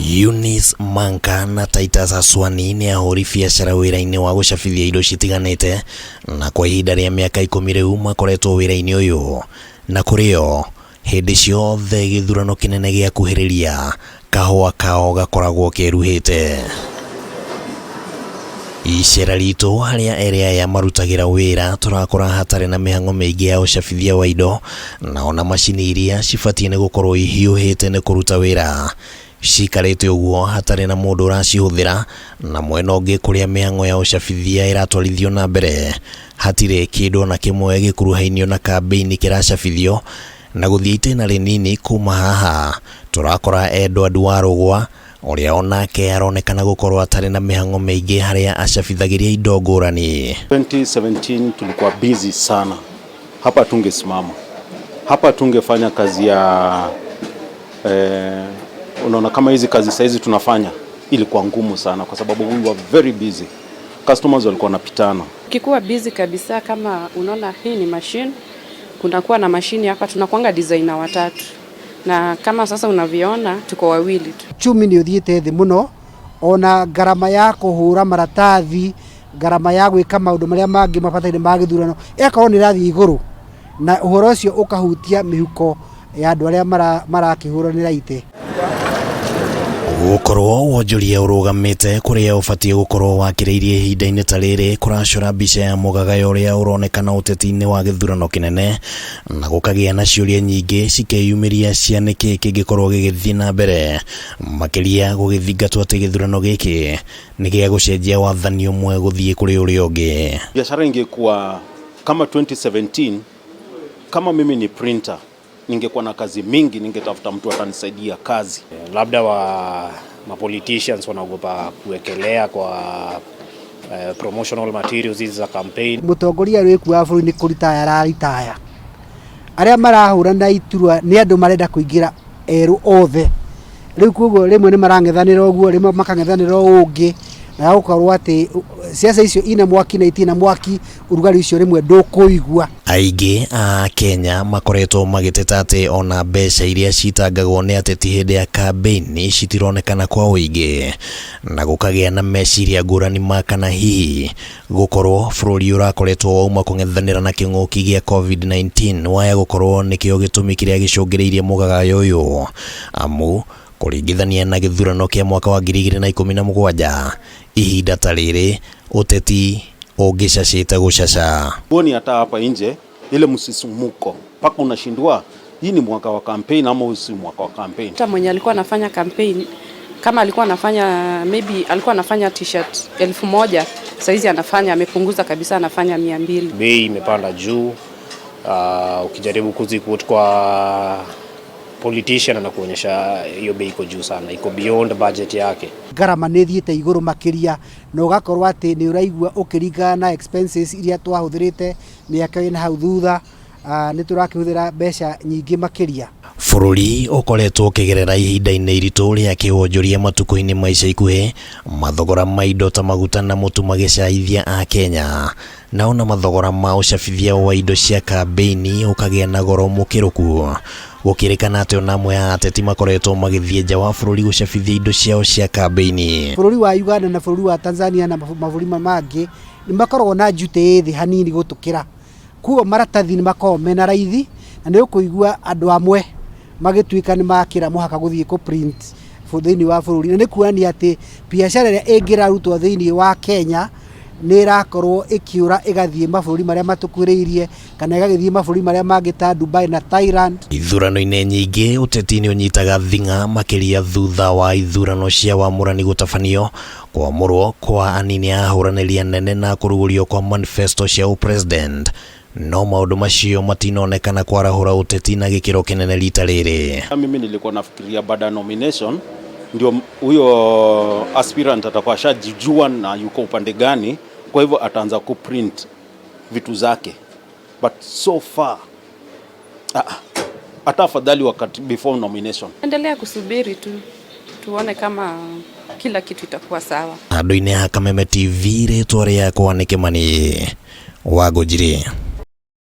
Eunice Manka na Titus Aswani nĩ ahũri biacara wĩra-inĩ wa gũcabithia indo citiganĩte na kwa ihinda rĩa mĩaka 10 rĩu makoretwo wĩra-inĩ ũyũ na kũrĩ o hĩndĩ ciothe gĩthurano kĩnene gĩakuhĩrĩria kahũa kao gakoragwo keruhĩte. Icera ritũ harĩa erĩ aya marutagĩra wĩra tũrakora hatarĩ na mĩhang'o mĩingĩ ya ũcabithia wa indo na ona macini iria cibatiĩ nĩ gũkorwo ihiũhĩte nĩ kũruta wĩra cikarĩte ũguo hatarĩ na mũndũ ũracihũthĩra, na mwena ũngĩ kũrĩa mĩhang'o ya ũcabithia ĩratwarithio na mbere hatirĩ kĩndũ ona kĩmwe gĩkuruhainio na kambĩini kĩracabithio. Na gũthiĩ itĩna rĩnini kuma haha tũrakora Edward Warũgwa ũrĩa onake aronekana gũkorwo atarĩ na mĩhang'o mĩingĩ harĩa acabithagĩria indo ngũrani. 2017 tulikuwa busy sana hapa, tungesimama hapa, tungefanya kazi ya unaona kama hizi kazi saizi tunafanya ilikuwa ngumu sana, kwa sababu we were very busy, customers walikuwa wanapitana. Ukikuwa busy kabisa, kama unaona hii ni machine, kunakuwa na mashini hapa, tunakuanga designer watatu, na kama sasa unavyoona tuko wawili tu. Uchumi nĩ ũthiĩte thĩ mũno, ona ngarama ya kũhũra maratathi, ngarama ya gwĩka maũndũ marĩa mangĩ mabataire ma gĩthurano ĩgakorwo nĩ ĩrathiĩ igũrũ, na ũhoro ũcio ũkahutia mĩhuko ya andũ arĩa marakĩhũranĩra itĩ. Gũkorwo wonjoria ũrũgamĩte kũrĩa ũbatiĩ gũkorwo wakĩrĩirie ihinda-inĩ ta rĩrĩ kũracora mbica ya mũgagayo ũrĩa ũronekana ũteti-inĩ wa gĩthurano kĩnene, na gũkagĩa na ciũria nyingĩ cikeyumĩria cia nĩkĩ kĩngĩkorwo gĩgĩthiĩ na mbere, makĩria gũgĩthingatwo atĩ gĩthurano gĩkĩ nĩ gĩa gũcenjia wathani ũmwe gũthiĩ kũrĩ ũrĩa ũngĩ. Biashara ingekuwa kama 2017, kama mimi ni printer, ningekuwa na kazi mingi, ningetafuta mtu atanisaidia kazi. Labda wa mapoliticians wanaogopa kuwekelea kwa promotional materials hizi za campaign. Mũtongoria wĩku wa bũrũri nĩ kũritaya araritaya, arĩa marahũrana iturwa nĩ andũ marenda kũingĩra erũ othe, rĩu koguo rĩmwe nĩ marang'ethanĩra ũguo, rĩmwe makang'ethanĩra ũũ ũngĩ, na gũkorwo atĩ siasa icio ina mwaki na itina mwaki, ũrugarĩ ũcio rĩmwe ndũkũigua. Aingĩ a Kenya makoretwo magĩteta atĩ ona mbeca iria citangagwo nĩ ateti hĩndĩ ya kambĩini citironekana kwa ũingĩ, na gũkagĩa na meciria ngũrani ma kana hihi gũkorwo bũrũri ũrakoretwo wauma kũng'ethanĩra na kĩng'ũki gĩa COVID-19 waya gũkorwo nĩkĩo gĩtũmi kĩrĩa gĩcũngĩrĩirie mũgagayo ũyũ, amu kũringithania na gĩthurano kĩa mwaka wa 2017 ihinda ta rĩrĩ ũteti ũngĩcacĩte gũcaca. Huoni hata hapa nje ile msisimuko mpaka unashindwa hii ni mwaka wa campaign ama si mwaka wa campaign. Hata mwenye alikuwa anafanya campaign, kama alikuwa anafanya, maybe alikuwa anafanya t-shirt 1000, saizi anafanya, amepunguza kabisa, anafanya 200. Bei imepanda juu. Ukijaribu kuziquote kwa politician anakuonyesha hiyo bei iko juu sana, iko beyond budget yake. Ngarama nĩ ĩthiĩte igũrũ makĩria, na ũgakorwo atĩ nĩ ũraigua ũkĩringana na expenses iria twahũthĩrĩte mĩaka ĩna hau thutha, nĩ tũrakĩhũthĩra mbeca nyingĩ makĩria. Bũrũri ũkoretwo ũkĩgerera ihinda-inĩ iritũ rĩa kĩwonjoria matukũ-inĩ ma ica ikuhĩ, mathogora ma indo ta maguta na mũtu magĩcaithia a Kenya, na ona mathogora ma ũcabithia wa indo cia kambĩini ũkagĩa na goro mũkĩrũku, gũkĩrĩkana atĩ ona amwe a ateti makoretwo magĩthiĩ nja wa bũrũri gũcabithia indo ciao cia kambĩini. Bũrũri wa Uganda na bũrũri wa Tanzania na mabũrũri mangĩ nĩ makoragwo na duty ĩ thĩ hanini gũtũkĩra, koguo maratathi nĩ makoragwo mena raithi, na nĩ ũkũigua andũ amwe magĩtuĩka nĩ makĩra mũhaka gũthiĩ kũ print thĩinĩ wa bũrũri, na nĩ kuonania atĩ biacara ĩrĩa ĩngĩrarutwo thĩinĩ wa Kenya nĩ ĩrakorwo ĩkĩũra ĩgathiĩ mabũrũri marĩa matũkuhĩrĩirie kana ĩgagĩthiĩ mabũrũri marĩa mangĩ ta Dubai na Thailand. Ithurano-inĩ nyingĩ ũteti nĩ ũnyitaga thing'a makĩria thutha wa ithurano cia wamũrani gũtabanio, kwamũrwo kwa anini a ahũranĩri anene na kũrugũrio kwa manifesto cia ũpresident, no maũndũ macio matinonekana kwarahũra ũteti na gĩkĩro kĩnene rita rĩrĩ. Mimi nilikuwa nafikiria baada ya nomination ndio huyo aspirant atakuwa ashajijua na yuko upande gani, kwa hivyo ataanza kuprint vitu zake, but so far hata afadhali wakati before nomination. Endelea kusubiri tu tuone kama kila kitu itakuwa sawa. Handũ-inĩ ha Kameme TV, rĩtwa rĩakwa nĩ Kĩmani wa Ngũnjiri.